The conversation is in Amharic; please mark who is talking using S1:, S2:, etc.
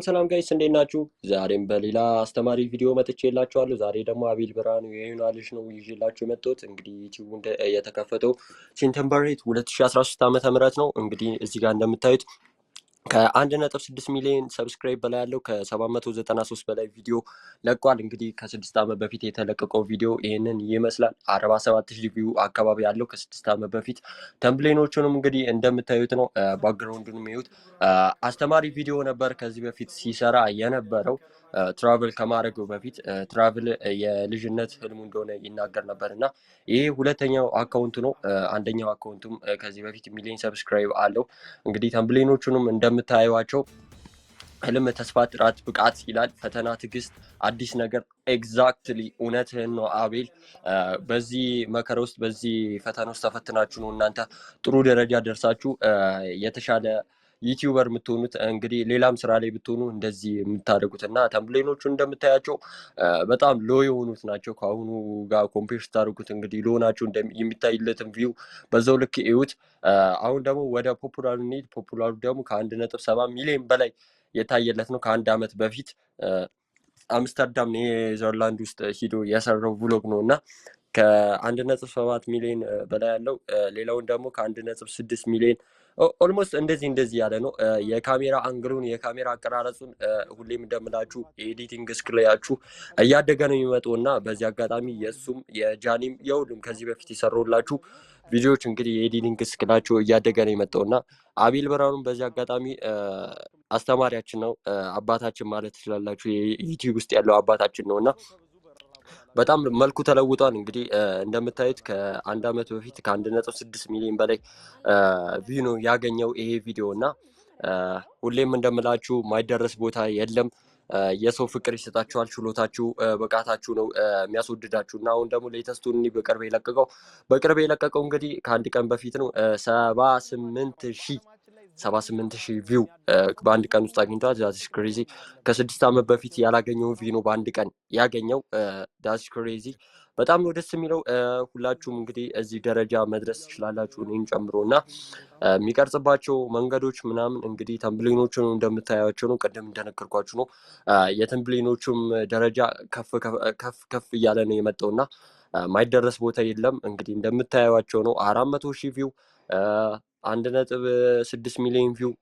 S1: ሰላም guys፣ እንዴት ናችሁ? ዛሬም በሌላ አስተማሪ ቪዲዮ መጥቼላችኋለሁ። ዛሬ ደግሞ አቤል ብርሃኑ የዩና ልጅ ነው ይዤላችሁ የመጣሁት። እንግዲህ ዩቲዩብ የተከፈተው September 8 2013 ዓመተ ምህረት ነው። እንግዲህ እዚህ ጋር እንደምታዩት ከ1.6 ሚሊዮን subscribe በላይ ያለው፣ ከ793 በላይ ቪዲዮ ለቋል። እንግዲህ ከ6 ዓመት በፊት የተለቀቀው ቪዲዮ ይህንን ይመስላል። 47 ሺህ view አካባቢ ያለው ከ6 ዓመት በፊት። Thumbnail ኦቹንም እንግዲህ እንደምታዩት ነው። Background ኡንም ይዩት። አስተማሪ ቪዲዮ ነበር ከዚህ በፊት ሲሰራ የነበረው። Travel ከማድረጉ በፊት travel የልጅነት ህልሙ እንደሆነ ይናገር ነበር እና ይሄ ሁለተኛው account ኡ ነው። አንደኛው account ኡም ከዚህ በፊት ሚሊዮን subscribe አለው። እንግዲህ thumbnail ኦቹንም እንደምታዩቸው ህልም፣ ተስፋ፣ ጥራት፣ ብቃት ይላል። ፈተና፣ ትዕግስት፣ አዲስ ነገር። Exactly፣ እውነትህን ነው አቤል። በዚህ መከራ ውስጥ፣ በዚህ ፈተና ውስጥ ተፈትናችሁ ነው እናንተ ጥሩ ደረጃ ደርሳችሁ የተሻለ YouTuber የምትሆኑት። እንግዲህ ሌላም ስራ ላይ ብትሆኑ እንደዚህ የምታደርጉት እና thumbnail ኦቹ እንደምታያቸው በጣም low የሆኑት ናቸው። ከአሁኑ ጋር compare ስታደርጉት እንግዲህ low ናቸው። የሚታይለትን view በዛው ልክ እዩት። አሁን ደግሞ ወደ popular ኡ እንሂድ። Popular ኡ ደግሞ ከ1.7 ሚሊዮን በላይ የታየለት ነው። ከአንድ ዓመት በፊት አምስተርዳም ኔዘርላንድ ውስጥ ሂዶ የሰራው vlog ነው እና ከ1.7 ሚሊዮን በላይ ያለው፣ ሌላውን ደግሞ ከ1.6 ሚሊዮን almost እንደዚህ እንደዚህ ያለ ነው። የካሜራ angle ኡን፣ የካሜራ አቀራረጹን፣ ሁሌም እንደምላችሁ editing skill ኣችሁ እያደገ ነው የሚመጣው እና በዚህ አጋጣሚ የእሱም የጃኒም የሁሉም ከዚህ በፊት የሰሩላችሁ ቪዲዮዎች እንግዲህ የ editing skill ኣቸው እያደገ ነው የመጣው እና አቤል ብርሃኑም በዚህ አጋጣሚ አስተማሪያችን ነው፣ አባታችን ማለት ትችላላችሁ። ዩቲዩብ ውስጥ ያለው አባታችን ነው እና በጣም መልኩ ተለውጧል። እንግዲህ እንደምታዩት ከአንድ ዓመት በፊት ከ1.6 ሚሊዮን በላይ view ነው ያገኘው ይሄ ቪዲዮ እና ሁሌም እንደምላችሁ ማይደረስ ቦታ የለም። የሰው ፍቅር ይሰጣችኋል። ችሎታችሁ፣ ብቃታችሁ ነው የሚያስወድዳችሁ እና አሁን ደግሞ latest ኡን በቅርብ የለቀቀው እንግዲህ ከአንድ ቀን በፊት ነው። 78,000 view በአንድ ቀን ውስጥ አግኝቷል። That's crazy። ከ6 ዓመት በፊት ያላገኘውን view ነው በአንድ ቀን ያገኘው። That's crazy። በጣም ነው ደስ የሚለው። ሁላችሁም እንግዲህ እዚህ ደረጃ መድረስ ትችላላችሁ እኔን ጨምሮ እና የሚቀርጽባቸው መንገዶች ምናምን እንግዲህ thumbnail ኦቹን እንደምታያቸው ነው። ቅድም እንደነገርኳችሁ ነው። የ thumbnail ኦቹም ደረጃ ከፍ ከፍ ከፍ እያለ ነው የመጣው እና ማይደረስ ቦታ የለም። እንግዲህ እንደምታዩቸው ነው። 400,000 view፣ 1.6 ሚሊዮን view።